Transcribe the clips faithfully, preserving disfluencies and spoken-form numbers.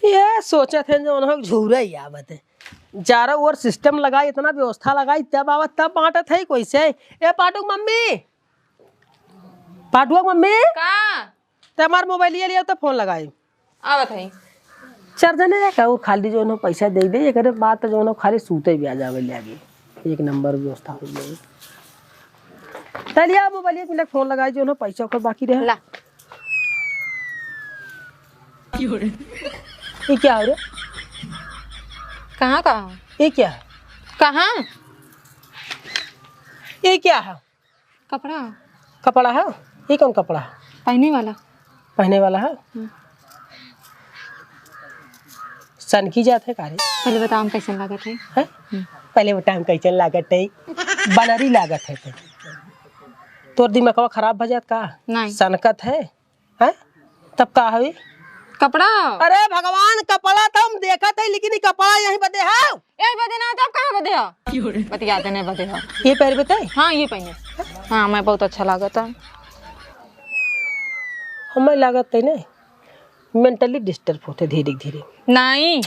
ये सोचत है जो उन्हों झूरे ही आवत है। चारों ओर system लगाई, इतना व्यवस्था लगाई, तब आवत, तब बाँटत है कोई से। ए पाटू क मम्मी, पाटुआ क मम्मी, का? ते हमार मोबाइलिया लिया तो फोन लगाई। आवत है। चार जने का वो खाली जो उन्हों पैसा दे दे, एकरे बाद तो जो उन्हों खाली सूते भी आ जावे ले आगे। एक नंबर व्यवस्था हो गई। तलिया मोबाइल एक मिनट फोन लगाई, जो उन्हों पैसा ओकर बाकी रहे। ला। ये क्या हो रे? कहाँ का? ये क्या है? कहाँ? ये क्या है? कपड़ा। कपड़ा है? ये कौन कपड़ा है? पहने वाला। पहने वाला है? हम्म। सनकी जात है का रे? पहले बताओ हम कैसन लागत है? हैं? हम्म। पहले बताओ हम कैसन लागत है? बनरी लागत है ते। तोर दिमागवा खराब भ जात का? नहीं। सनकत है? हैं? तब का होई? कपड़ा। अरे भगवान, कपड़ा तो हम देखत है, लेकिन ये कपड़ा यहीं बदे है। यही बदे ना, तब कहाँ बदे हो? बतियाते नहीं बदे हो। ये पहनबे ते? हाँ, ये पहने। हाँ, मैं बहुत अच्छा लागत है। हमें लागत है नहीं, mentally disturb होते धीरे धीरे। नहीं।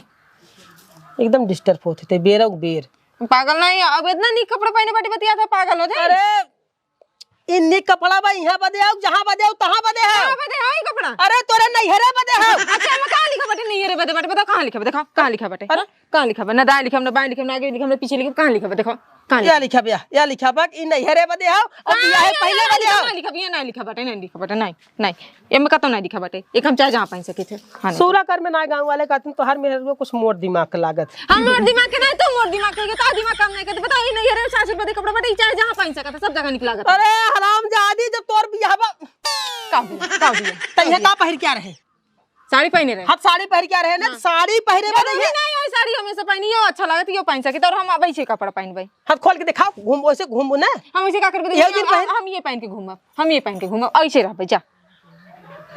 एकदम disturb होते थे, बेरों बेर। पागल नहीं, अब इतना नीक कपड़ा पहने बाटी बतियात है, पागल हो जाए। अरे, इन्नी कपड़ा बा, यहाँ बदे आओ, जहाँ बदे आओ, तहाँ बदे आओ। कहाँ बदे आओ ये कपड़ा? अरे, तोरे नैहरे बदे आओ। अच्छा, एमे कहाँ लिखा बाटे नैहरे बदे बाटे? बताओ, कहाँ लिखा बा? देखो, कहाँ लिखा बाटे? अरे? हाँ? कहाँ लिखा बा? ना दाएं लिखा बा, ना बाएं लिखा बा, ना आगे लिखा बा, ना पीछे लिखा बा, कहाँ लिखा बा? देखो, कहाँ लिखा या बा? लिखा बा, या, या लिखा बा कि ई नैहरे बदे आओ, और कहाँ बियाहे लिखा बा? पहले बदे आओ। कहाँ लिखा बा? ये नहीं लिखा बाटे, नहीं लिखा बाटे, नहीं। नहीं, एमे कतौ नहीं लिखा बाटे। एक हम चाहे जहाँ पहन सके थे। हाँ, नहीं। सूरा कर में ना गाँव वाले कहते, "तोहार मेहरुआ कुछ मोर दिमाग के लागत।" हम मोर दिमाग के नहीं, तो मोर दिमाग के, तो दिमाग काम नहीं करते। बताओ, ये नहीं है रे, सासुर बदे कपड़ा बाटे, चाहे जहाँ पहन सकत है, सब जगह निकला करता। अरे हरामजादी, जब तोर बियाह बा का हुआ? का हुआ? तो ये का पहिर क्या रहे? साड़ी पहने रहे। हम साड़ी पहिर क्या रहे ना? हाँ। साड़ी पहिरे जरूरी बदे है। नहीं है साड़ी हमेशा पहनी, यो अच्छा लागत, यो पहन सके, तो हम अब ऐसे कपड़ा पहनबे। हाथ खोल के दिखाओ, घूम, वैसे घूमबो ना। हम ऐसे का करबे? ये दिन हम, पहन हम ये पहन के घूमब, हम ये पहन के घूमब, ऐसे रहबे, जा।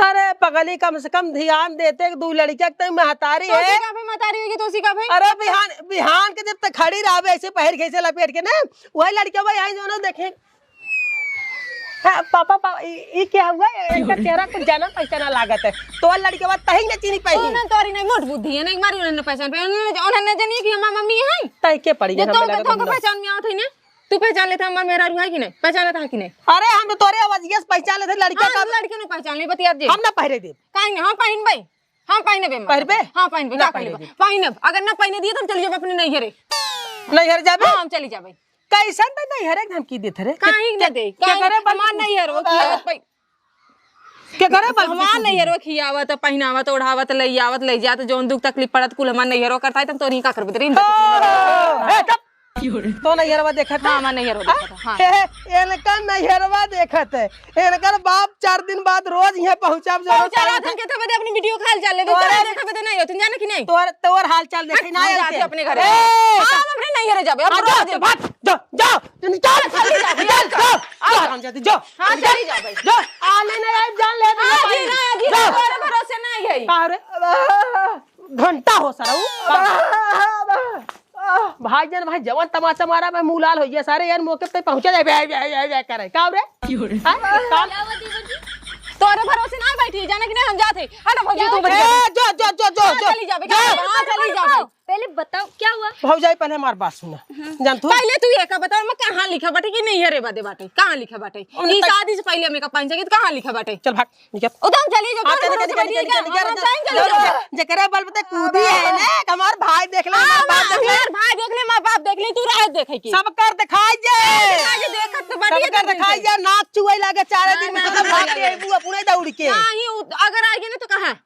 अरे पगली, कम से कम ध्यान देते, दू लड़किया के तई महतारी तो है। उसी का भी महतारी होगी, तो उसी का भी। अरे बिहान, बिहान के जब तक खड़ी रहबे ऐसे पहिर के, ऐसे लपेट के ना, वही लड़किया भाई आई जो ना देखे। हाँ, पापा, पापा, ई, ई क्या हुआ? इनका चेहरा कुछ जाना पहचाना लागत है। तो लड़किया तही न चीनी पाई। उन्हें तोरी नहीं, मोट बुद्धि है, नहीं मारी उन्हें पहचान पे, उन्हें, उन्हें नहीं जानिए कि हमार मम्मी है। तही के पड़ी ये है, तो, हमें लगा तो तुम लोग। पहचान में आवत है ना? तू पहचान लेता हमार मेहरारू है कि नहीं? पहचान लेता है कि नहीं? अरे हम तो तोरे आवाजिया से पहचान लेते, लड़का हाँ, का लड़के ने पहचान ले, बतिया दे। हम ना पहिरे देब। काहे नहीं? हम पहिनबे, हम पहिनबे, हम पहिनबे। पहिरबे? हाँ, पहिनबे, ना का पहिरे पहिनबे? देब। पहिनब, अगर ना पहिने दिए तो हम चली जाबे अपने नैहरे। नैहर जाबे? हाँ, हम चली जाबे। कैसन तो नैहरे के धमकी देत रे? काहे के, ना दे? के काहे? घरे बल हमार नैहर हो कि आवत पै- के घरे बल हमार नैहर हो खियावत, पहिनावत, ओढ़ावत, लई आवत, लई जात, जौन दुख तकलीफ पड़त कुल हमार नैहर हो करता है, तब तोरी का करबे रे? ओ, ए, चुप। तो नैहरवा देखत है? हाँ, हमार नैहरवा देखत है, हाँ। हे, हे, इनका नैहरवा देखत है। इनकर बाप चार दिन बाद रोज यहाँ पहुँचा, जरूर पहुँचा पहुँचा। रात के तो बदे अपनी वीडियो कॉल चल ले, तोरे तोरे देखे बदे नहीं होती, जाने कि नहीं? तोर, तोर हाल चाल देखे हट, ना हम आते। जाते अपने घरे। ए! हाँ, हम अपने नैहरे जाबे, अब हाँ, रोज जा, जा, भाग, जा, जा, जा, जा, चली जा, जा, जा, जा, जा, जा, हरामजादी, जा। हाँ, चली जा भाई। जा, आने नहीं आए, जान ले, हाँ, भाई। जी, ना, जी, जा। तोरे भरोसे नहीं है। का रे? घंटा हो सरऊ। भाई जान भाई, जवान तमाचा मारा, मैं मुँह लाल हो गया। सारे यार मौके पे पहुँचा जाए, बे, बे, बे, बे करे। का रे? हाँ? काम? क्या हुआ देवर जी? तोरे भरोसे ना बैठी, जाने कि नहीं हम जाते। हट भौजी, तू बैठ जा। ए, जो, जो, जो, जो, हाँ, जो। चली जाबे, जा। हाँ, चली जाबे। पहले बताओ, क्या हुआ? भौजाई, पहले हमार बात सुना। हम्म। जान तू? पहले तू ये का बताओ, मैं कहाँ लिखा बाटे कि नैहरे बदे बाटे? कहाँ लिखा बाटे? उन ई तक शादी से पहले हमें का पाँच सौ के कहाँ लिखा बाटे? चल भाग, निकल। ओ, तो हम चली जाओ, हाँ, चल, चल, चल, चल, चल, चल, चल, चल। जेकरे बल पे ते कूदी है ना, हमार भाई देख ले, हाँ, हमार बाप देख ले। हमार भाई देख ले, हमार बाप देख ले, तू राह देखे की। सब कर दिखाई जे। आज देखत तो बाटी सब कर दिखाई जे, नाक चुए लागे चारे दिन में, ना, ना, ना, ना। अपने दौड़ के। हाँ, ये उत-, अगर आ गए ना तो कहाँ?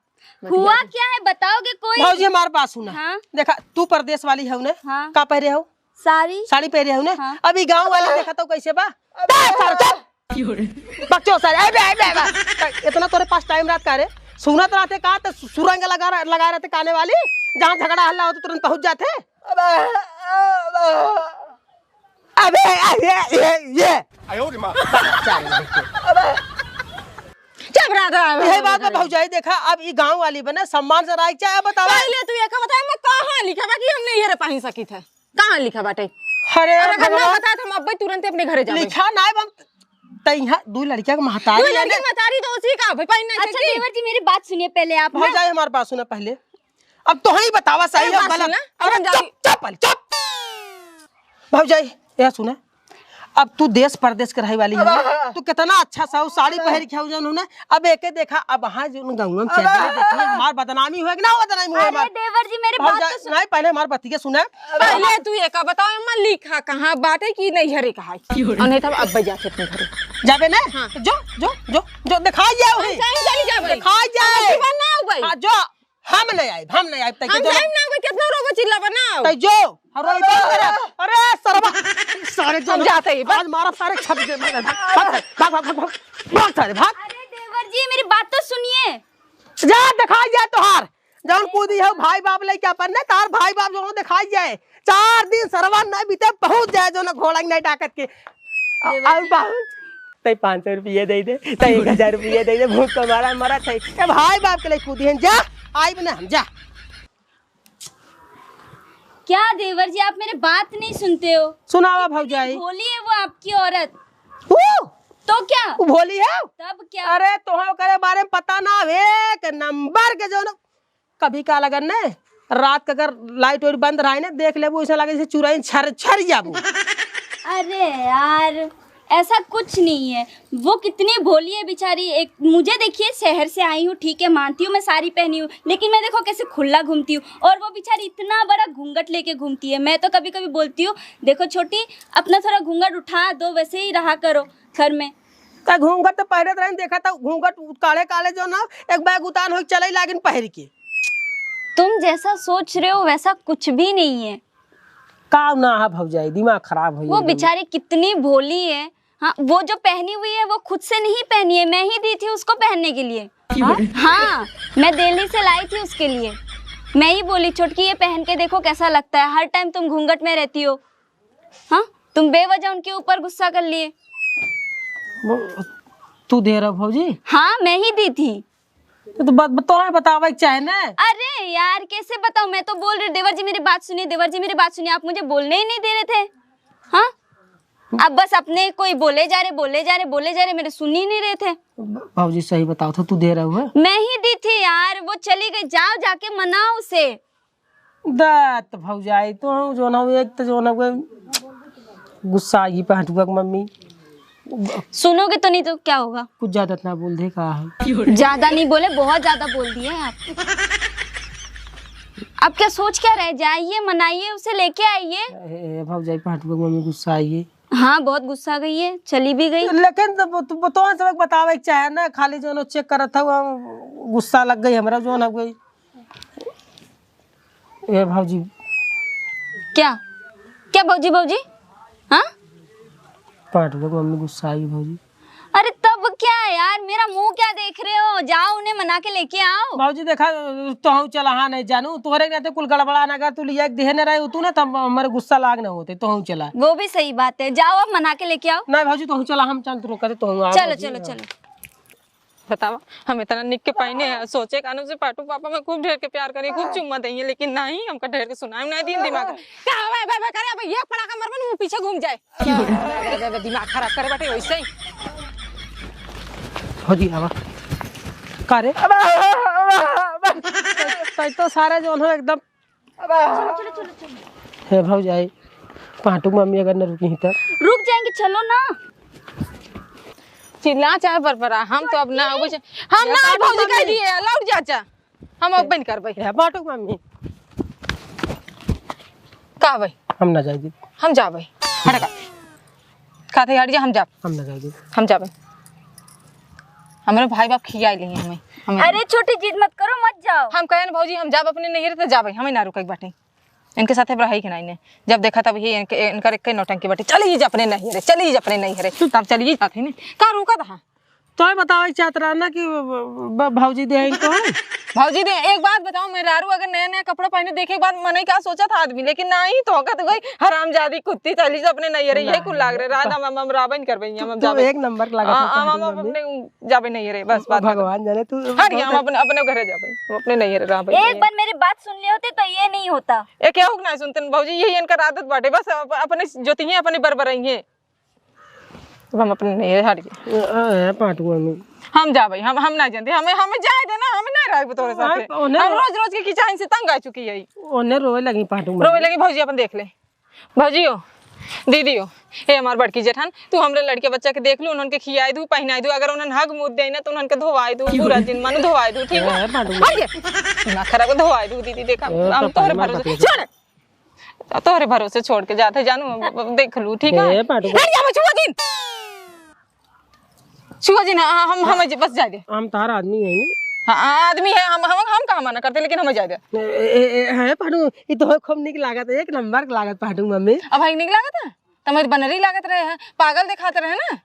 हुआ क्या है, बताओगे कोई? भौजी, हमार बात सुना। हाँ? देखा, तू परदेस वाली हऊ ना? हाँ। का पहिरे हऊ? साड़ी। साड़ी पहिरे हऊ ना? हाँ। अभी गाँव वाला देखा तो कैसे बा? बे, सारा चुप। बकचोद सारे, ए बे, ए बे, ए बे। इतना तोरे पास टाइम रहत का रे? सुनत रहते का, तो सुरंग लगा रह-, लगा रहते काने वाली, जहाँ झगड़ा हल्ला होता तुरंत पहुँच जाते। अबे, अबे, ये, ये, ये। आयो रे माँ। चुप रह, रह, रह, यही रह, बात रह, में रह। भौजाई देखा, अब ई गाँव वाली बने, सम्मान से राय चाहे बतावा। पहले तू ये का बता, मैं कहाँ लिखा बा कि हम नैहरे पहन सकी थे? कहाँ लिखा बाटे? अरे अगर हम ना भगवान। बता, तो हम अब्बे तुरंत अपने घरे जाबे। लिखा ना है, हम तैहा दू लड़किया के महतारी तू है लड़की ना। महतारी तो उसी का भाई, पहन नहीं अच्छा, सकी। देवर जी, मेरी बात सुनिए पहले आप ना। भौजाई, हमार बात सुना पहले। अब तोहई बतावा सही अरे है बात गलत। सुना, अरे हम चुप, जाई। चुप, चुप। भौजाई, यह सुना, अब तू देश परदेश के रहे वाली है, अब तू कितना अच्छा सा साड़ी पहन के हो जौन हो ना, अब एके देखा, अब हाँ जौन गौवा में चल रही, देखी हमार बदनामी होए कि ना बदनामी होए अरे हमार। देवर जी, मेरी बात भौजाई, तो सुन। नहीं, पहले हमार बतिया सुना। पहले तू ये का बताओ, अम्मा लिखा कहाँ बाटे कि नहीं हरे कहा है? और नहीं तो अब जाके अपने घरे। जाबे ना? हाँ। जो, जो, जो, जो, दिखाई जाए हम वही। जाए, चली जाबे। दिखाई जाए। हम ना आऊ भाई। हाँ, जो, हम नहीं आइब, हम नहीं आइब, तै हम जो। जाइब ना, कोई कितना रोबो चिल्लाबो ना। तै जो, हम रोई बंद कर। अरे, सरवा, सारे जो हम ना, जाते ही, बस। आज मारा सारे छप दे, भाग, भाग, भाग, भाग, भाग, भाग, सारे, भाग। अरे देवर जी, मेरी बात तो सुनिए। जा, दिखाई जाए तोहार, जौन कूदी है, भाई बाप लेके अपन ने, तार भाई बाप जौन दिखाई जाए। चार दिन सरवा नहीं बीते, पहुँच जाए जौन घोड़ा की नहीं ताकत के। देवर और जी। बहुत तै पाँच सौ रुपये दे दे, तै एक हजार रुपये दे दे, भूख का मारा मरत है। ए भाई बाप के लिए कूदी हैं, जा, आइब ना हम, जा। क्या देवर जी, आप मेरे बात नहीं सुनते हो? सुनावा कितनी भौजाई। भोली है वो आपकी औरत। वो? तो क्या? वो भोली है? तब क्या? अरे तोहे ओकरे बारे में पता ना हवे, एक नंबर के जौन कभी का लगन ने, रात के अगर लाइट वाइट बंद रहे ने, देख लेबू, ऐसा लगे जैसे चुरैन छर, छर जाबू। अरे यार, ऐसा कुछ नहीं है। वो कितनी भोली है बेचारी। एक, मुझे देखिए, शहर से आई हूँ, ठीक है, मानती हूँ मैं साड़ी पहनी हूँ, लेकिन मैं देखो कैसे खुला घूमती हूँ, और वो बेचारी इतना बड़ा घूंघट लेके घूमती है। मैं तो कभी-कभी बोलती हूँ, "देखो छोटी, अपना थोड़ा घूंघट उठा दो, वैसे ही रहा करो घर में।" त घूंघट तो पहिरत रहिन, देखा त घूंघट काले काले जो ना, एक बैग उतान होई चले लागिन पहिर के। तुम जैसा सोच रहे हो वैसा कुछ भी नहीं है। का ना है भौजाई, दिमाग खराब हो वो गया। बेचारी कितनी भोली है। हाँ, वो जो पहनी हुई है वो खुद से नहीं पहनी है, मैं ही दी थी उसको पहनने के लिए। हाँ? हाँ, मैं दिल्ली से लाई थी उसके लिए। मैं ही बोली, "छोटकी, ये पहन के देखो कैसा लगता है, हर टाइम तुम घूंघट में रहती हो।" हाँ, तुम बेवजह उनके ऊपर गुस्सा कर लिए। वो तू दे रहा भौजी? हाँ, मैं ही दी थी। तो, तो बत-, तोहे बतावे के चाहे ना। अरे यार, कैसे बताऊं? मैं तो बोल रही, देवर जी मेरी बात सुनिए, देवर जी मेरी बात सुनिए, आप मुझे बोलने ही नहीं दे रहे थे। हाँ, अब बस अपने कोई बोले जा रहे, बोले जा रहे, बोले जा रहे, मेरे सुन ही नहीं रहे थे। ब-, बाबूजी सही बताओ तो, तू दे रहा हुआ? मैं ही दी थी यार, वो चली गई, जाओ जाके मनाओ उसे। दत भौजाई, तो हम जो ना, एक तो जो ना, वो गुस्सा आई पहटुआ की मम्मी। सुनोगे तो नहीं तो क्या होगा? कुछ ज्यादा ना बोल दे, का है? ज्यादा नहीं बोले, बहुत ज्यादा बोल दिए आप। अब क्या सोच क्या रहे? जाइए, मनाइए, उसे लेके आइए। ए, ए, भौजाई, पहटुआ की मम्मी गुस्सा आई है। हाँ, बहुत गुस्सा गई है, चली भी गई। लेकिन तो, तो, तो, तो सब बतावे के चाहे ना, खाली जो ना चेक करत था, वो गुस्सा लग गई हमरा, जो ना गई। ए भौजी। क्या? क्या भौजी, भौजी? हाँ? पाँच लोग मम्मी गुस्सा आई भौजी। अरे तब क्या है यार, मेरा मुंह क्या देख रहे हो? जाओ उन्हें मना के लेके आओ। भौजी देखा, तोहू चला, हाँ नहीं जानू, तोहरे के नाते कुल गड़बड़ा ना, अगर तू लिया के देहे न रहे तू ना, तब हमारे गुस्सा लाग ना होते, तोहू चला। वो भी सही बात है, जाओ अब मना के लेके आओ। नहीं भौजी, तोहू चला, हम चल, तू रोका दे, तोहू आ चलो, भौजी, चलो, हाँ। चलो। बतावा, हम इतना निक के पहने हैं, सोचे कानून से पाटू पापा में खूब ढेर के प्यार करी, खूब चुम्मा देंगे, लेकिन नहीं, हमका ढेर के सुनाई नहीं दी, दिमाग का हवा है, बे, बे, करे, अब एक पड़ाका मरबन, मुंह पीछे घूम जाए। अरे, अरे, अरे, दिमाग खराब करे बाटे वैसे ही। हो जी, आवा। का रे? तै तो सारे जो हो एकदम। हे भौजाई, पाटू मम्मी अगर न रुकी तो। रुक जाएंगे, चलो ना। चिल्ला चाहे बरबरा, हम तो अब ना, बुझ-, हम ना, भौजी कह दिए, लौट जा, जा। हम अब बंद करबै। हे पाटू मम्मी। का भाई? हम ना जाई दीदी। हम जाबै। हट का। का थे, हट जा, हम जाब। हम ना जाई दीदी। हम जाबै। हमरे भाई बाप खियाई लेंगे हमें, हमें। अरे छोटी, जिद मत करो, मत जाओ। हम कहेन भौजी, हम जाब अपने नैहरे, तो जाबै, हमें ना रुकै के बाटे। इनके साथे अब रहै के नाई ने। जब देखा तब ही इनके, इनकर एक नौटंकी बाटे। चली जा अपने नैहरे, चली जा अपने नैहरे। तो हम चली जात ही ने। का रुका था? तोय बतावे चाहत रहा ना कि ब-, ब-, भौजी दे इनको। भौजी दे, एक बात बताओ, मेहरारू अगर नया नया कपड़ा पहने देखे के बाद मनई का सोचा था आदमी, लेकिन नहीं तो का तो गई हरामजादी कुत्ती चली जा अपने नैहरे, ये कुल लाग रहे। रात हम, हम, हम राबन करबै, हम, हम तू जाबे। एक नंबर लगा था, हम, हम अपने जाबे नैहरे, बस बात खत्म। भगवान जाने तू हट गया, हम अपने, अपने घरे जाबे, हम अपने नैहरे रहबे। एक बार मेरी बात सुन ले होते तो ये नहीं होता। ए, केहू के ना सुनते न भौजी, यही इनकर आदत बाटे, बस अप-, अपने जोतिये अपने बरबरइये। अब हम अपने नैहरे हट गए। ए, ए, ए, पाटुआ में। हम जाबे, हम, हम ना जानते, हमें, हमें जाए दे ना, हमें ना रहबे तोरे साथे। ओने हम रो- रोज रोज के किचाइन से तंग आ चुकी है। ओने रोए लगी पाटू में। रोए लगी, भौजी अपन देख ले। भौजियो, दीदियो, ए हमार बड़की जेठन, तू हमरे लड़के बच्चा के देख लू, उन्हन के खियाए दू, पहिनाए दू, अगर उन्हन हग मूत देई ना तो उन्हन के धोवाए दू, पूरा दिन मानू धोवाए दू, ठीक है? ए, पाटू में। हट ये। ना खराब धोवाए दू दीदी, देखा, ए, हम तो तोहरे पाटू में भरोसे। छोड़। तोहरे भरोसे छोड़ के जात है जानू, अब, अब देख लू, ठीक है? ए, पाटू। हट, यहाँ छुआ जिन। छुआ जिन, हाँ, हम, हम, बस जाए दे। हम तार आदमी है नी। हाँ, आदमी है, हम, हम, हम कहाँ मना करते, लेकिन हमें जाए दे। ए, ए, ए, है पाटू, ये तो खूब निक लागत है, एक नंबर के लागत पाटू मम्मी। अब है निक लागत है? तुम्हारी बनरी लागत रहे हैं, पागल दिखाते रहे ना।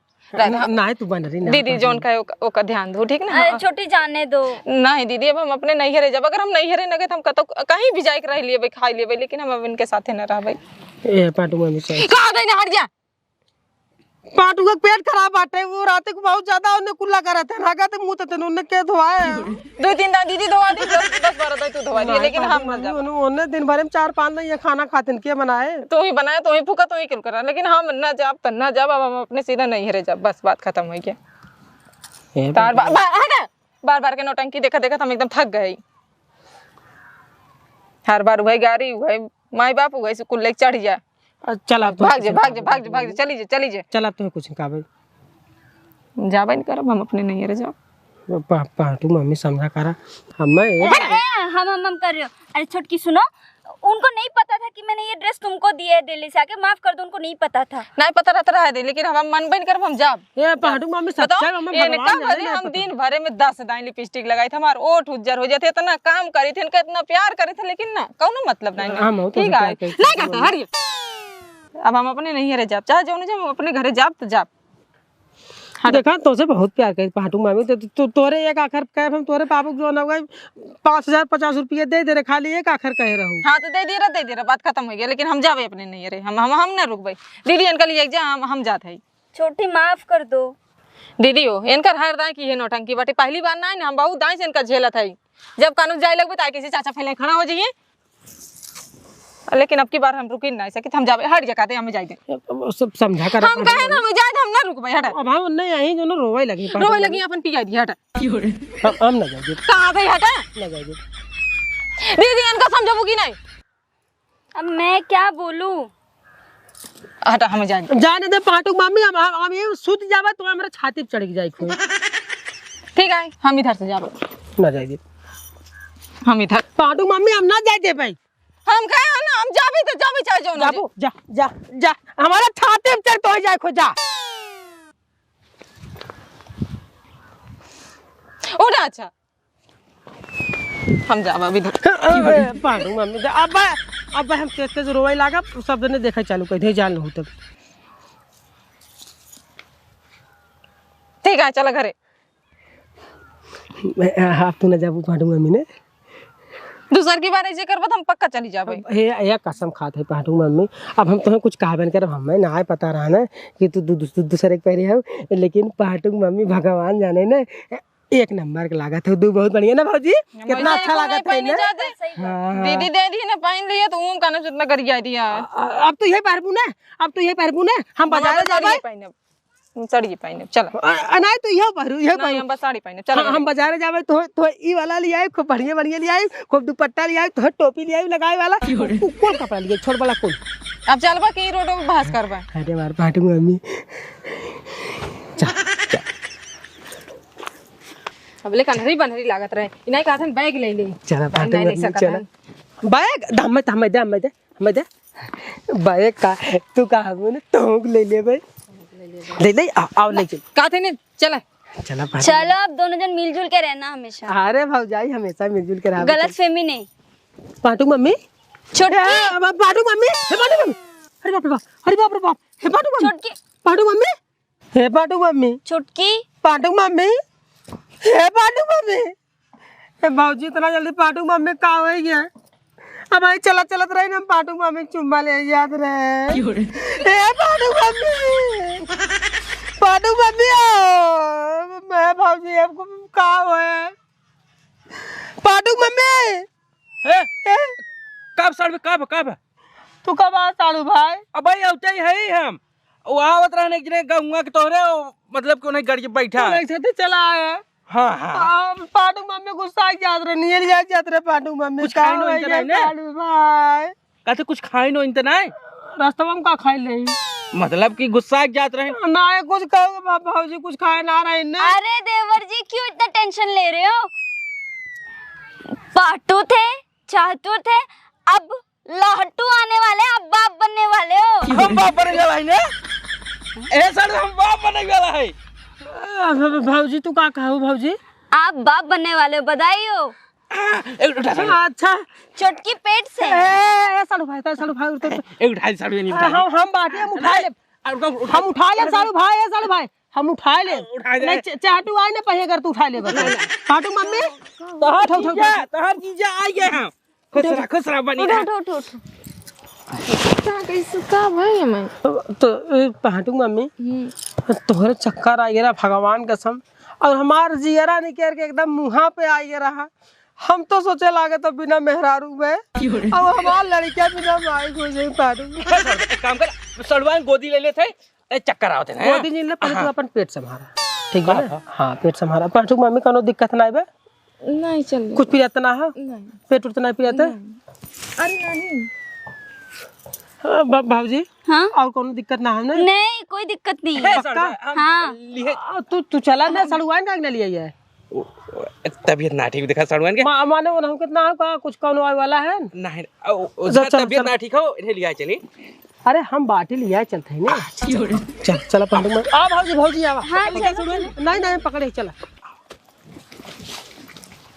ना, ना, तू बनरी ना, दीदी, पागल। जौन कहे ओका, ओका ध्यान दो, ठीक ना? अरे, हाँ। छोटी, जाने दो। नहीं दीदी, अब हम अपने नैहरे जब, अगर हम नैहरे न गए तो हम कतौ कहीं भी जाए के रह लिए, खाई लिए, लेकिन हम अब इनके साथे न रहबे। ए, पाटू मम्मी से। कहा गई ना, हट जा। पाटू का पेट खराब बाटे, वो रात को बहुत ज्यादा उन्हें कुल्ला करत है, ना कहते मुंह तते उन्हें के धोआए। दो तीन दाई दीदी धोआ दी, दस, दस बारह दाई तू धोआ दिए, ना, लेकिन पाटू हम न मम्मी, जाब। उन्हें, उन्हें दिन भर में चार पाँच दाई ये खाना खाते हैं, के बनाए? तू ही बनाए, तू ही फूका, तू ही कुल करा, लेकिन हम न जाब, त न जाब, अब हम अपने सीधा नैहरे जाब, बस बात खत्म हो गया। ए, तार बाटू बा-, बा-, हटा। बार बार के नौटंकी देखत देखत हम एकदम थक गए। हर बार वही गाड़ी, वही माई बाप, वही से कुल लेके चढ़ जा। अ, चल, अब तो भाग कुछ जा, ना भाग जा, कहबे, भाग जा, भाग जा, चली जा, चली जा। चल, अब तो कुछ ना कहबे। जाबे न करब, हम अपने नैहरे जाब। पा-, पाटू मम्मी समझा करा, हमें ए, ए, हम, हम, हम कर रहे हो। अरे छोटकी सुनो, उनको नहीं पता था कि मैंने ये ड्रेस तुमको दिया है दिल्ली से आके, माफ कर दो, उनको नहीं पता था। नहीं पता रहता रह दे, लेकिन हम, हम मनबे नहीं करब, हम जाब। ए, पाटू मम्मी, बताओ, सच्चा में इनका भगवान जाने भले ना हम पता। दिन भरे में दस दाई लिपस्टिक लगाई थे, हमार ओठ उज्जर हो जाते, इतना काम करी थे, इनका इतना प्यार करी थे, लेकिन ना, कौनो मतलब नहीं। हम हो तो ठीक है, प्यार करी थे। नहीं करता, हट ये। अब हम अपने नैहरे जाब, चाहे जौन जाब, हम अपने घरे जाब तो जाब। हट। देखा, तोसे बहुत प्यार करी पाटू मामी, तो, तो, तोरे एक आखर कहे, हम तोरे बाबू के जौन हो गए, पाँच हजार पचास रुपये दे दे रहे, खाली एक आखर कहे रहू। हाँ, तो दे दिए रहे, दे दिए रहे, बात खत्म हो गया, लेकिन हम जाबे अपने नैहरे, हम, हम, हम ना रुकबे। दीदी, इनका लिए जा, हम, हम जात है। छोटी, माफ कर दो। दीदी हो, इनकर हर दाई की ये नौटंकी बाटे, पहली बार ना है ना, हम बहुत दाई से इनका झेलत है। जब कानून जाए लगबे, ताकि से चाचा फैले खड़ा हो जाइए। लेकिन अब की बार हम रुकी ना सकित, हम जाबे, हट जा, कहते हमें जाए दे। अब, अब सब समझा कर हम अपन कहे ना, हमें जाए दे, हम ना रुकबे, हट। अब हम नहीं आई, जो ना रोवे लगी, रोवे लगी, अपन पिया दी, हट। हम, हम ना जाए दे। कहाँ गई, हट? ना जाए दे। दीदी, इनका समझाबू कि नहीं? अब मैं क्या बोलूं? हटा, हम जाए। जाने दे पाटू मामी, हम, हम, हम ये सुत जाबे तो हमरा छाती पे चढ़ के जाए खूब। ठीक है, हम इधर से जाबे। ना जाए दे। हम इधर। पाटू मामी, हम ना जाए दे भाई। हम कहे हैं ना, हम जाबे तो जाबे, चाहे जो ना जाबो, जा, जा, जा। हमारा छाती पे चढ़ तो ही जाए खो, जा। उठा, अच्छा। हम जाब अभी धर। अबे, पाडू मम्मी, जा, अबे, अबे हम तेज तेज रोवे लागब, सब जने देखे चालू कर दे, जान लो तब। ठीक है, चला घरे। मैं, आ, आप तू ना जाबू पाडू मम्मी ने। दूसर की बार ऐसे करबा तो हम पक्का चली जाबे। अब हे, हे कसम खात है पाडू मम्मी, अब हम तुम्हें कुछ कहबे न करब, हमें ना आए पता रहा ना कि तू दू-, दू-, दू-, दूसरे के पैरे हो, लेकिन पाडू मम्मी भगवान जाने ना, एक नंबर के लागत है, दू बहुत बढ़िया ना भौजी, कितना अच्छा लागत है ना? हाँ, हाँ। दीदी दे दी ना, पहन लिया तो ऊन कानून से इतना गरिया दिया। अ-, अ-, अब तो यही पहरबू ना, अब तो यही पहरबू ना, हम बाजारे जाबे। पहनब, हम साड़ी पहनब, चल। अ, अ, नहीं तो यह पहरू, यह नहीं, पहरू। हम बस साड़ी पहनब, चल। हाँ, हम बाजारे जाबे तो, तो ई वाला ले आई, खूब बढ़िया बढ़िया ले आई, खूब दुपट्टा ले आई, तो टोपी ले आई लगाए वाला, कु-, कुल कपड़ा ले आई, छोट बड़ा कुल। अब चलबा कि रोड पे बहस करबा? अरे मार पाडू मम्मी, चल, चल। अब ले कन्हरी बन्हरी लागत रहे। इनाई कहत हन बैग ले ले। चला, बैग पाडू नहीं ले मम्मी, सकत चला। हन। बैग? द-, हमें, हमें दे, हमें दे, हमें दे। बैग का, तू का हमू ने तोहूँ ले ले भाई। ले ले, आ, आओ ले चल। कहत हन, चला। चला, पाडू। चलो, अब दोनों जन मिलजुल के रहना हमेशा। अरे भौजाई, हमेशा मिलजुल के रहा। गलतफहमी नहीं। पाडू मम्मी। छोटकी। ए, अब पाडू मम्मी, हे पाडू मम्मी। अरे बाप रे बाप, अरे बाप रे बाप, हे पाडू मम्मी। छोटकी। पाडू मम्मी। हे पाडू मम्मी। छोटकी। पाडू मम्मी। हे पाडू मम्मी। हे भौजी, इतना जल्दी पाडू मम्मी का होइ गया? अब आई चलत चलत रही ना, हम पाडू मम्मी के चुम्मा ले जात रहे। क्यों रे? हे पाडू मम्मी। पाडू मम्मी, ओ, मैं भौजी, हमको का होए? पाडू मम्मी। ए, ए। कब साढ़ू, कब, कब? तू कब आ साढ़ू भाई? अब भाई, औते ही है हम। वो आवत रहन एक जने गौवा के तोहरे, वो मतलब कि उन्हें गड़ी बैठा। तो ऐसे तो चला आया। हाँ, हाँ। हम पांडू मम्मी गुस्सा जात रहे, नियर जात, जात रहे पांडू मम्मी। कुछ का खाइन होई होई तो गया नहीं ना? पांडू भाई? कहते कुछ खाइन होई तो नहीं? रास्ता में का खाई ले? मतलब कि गुस्सा जात रहे? ना, ये कुछ कहो बा-, भौजी कुछ खाए ना रहे ने। अरे देवर जी, क्यों इतना टेंशन ले रहे हो? पाटू थे, चाहतू थे, अब लाहटू आने वाले, अब बाप बनने वाले हो। हम बाप बनने वाला है ने? ए सर, हम बाप बनने वाला है। आ, भ-, भ-, भौजी, तू का कहू भौजी? आप बाप बनने वाले हो, बधाई हो। आ, ए, उठा, उठा। अच्छा। चुटकी पेट से। ए, ए, साढ़ू भाई, साढ़ू भाई, उठा। ए, उठा, साढ़ू, नहीं आ, उठा। हम, हम बाटी, हम उठा ले। आ, उठा, उठा। हम उठा ले, साढ़ू भाई, ए, साढ़ू भाई, हम उठा ले। उठा दे। नहीं, च-, चाहतू आए ना पहिए अगर तू उठा ले, बता। नहीं, नहीं। पाटू मम्मी, तोहार उठा, उठा, जीजा, उठा। तोहार जीजा आ गए हैं। खुश रह, खुश रह, बनी उठो, रह। उठो, उठो, उठो। का कैसे, का भाई मैं? तो, ए, पाटू मम्मी, हम्म। तोहरे चक्कर आ गया, भगवान कसम। और हमार जियरा निकर के एकदम मुहा पे आ गया रहा। हम तो सोचे लागे तो बिना मेहरारू में, अब हमार लड़किया बिना माई को नहीं पारू। एक काम कर, सड़ुआ गोदी ले लेते हैं, ए, चक्कर आवत है ना। गोदी नहीं ले, पहले तू हाँ। अपन पेट संभारा, ठीक बा ना? हाँ, हाँ। हाँ, पेट संभारा। पाछू मम्मी कोनो दिक्कत ना बा? नहीं चल। कुछ पिरात ना है? नहीं। पेट उठ तो नहीं पिरात है? नहीं। अरे नहीं। हाँ, बा-, बाबूजी? हाँ? और कोनो दिक्कत ना है ना? नहीं, कोई दिक्कत नहीं है। पक्का? हम हाँ। लिए आ, तू, तू चला ना, सड़ुआइन का ना लिया है। ओ, ओ, तबीयत ना ठीक देखा सड़ुआइन के। मा-, माने वो ना कितना है का, कुछ कौन आवे वाला है? नहीं, ओ, ओ, अच्छा, चल, तबीयत चल। ना ठीक हो, इन्हें लिया चली। अरे हम बाटी लिया चलते हैं ना। चल, चल, चल, पहले मैं, आ भौजी, भौजी आवा। हाँ, चल। नहीं, नहीं, पकड़े, चला।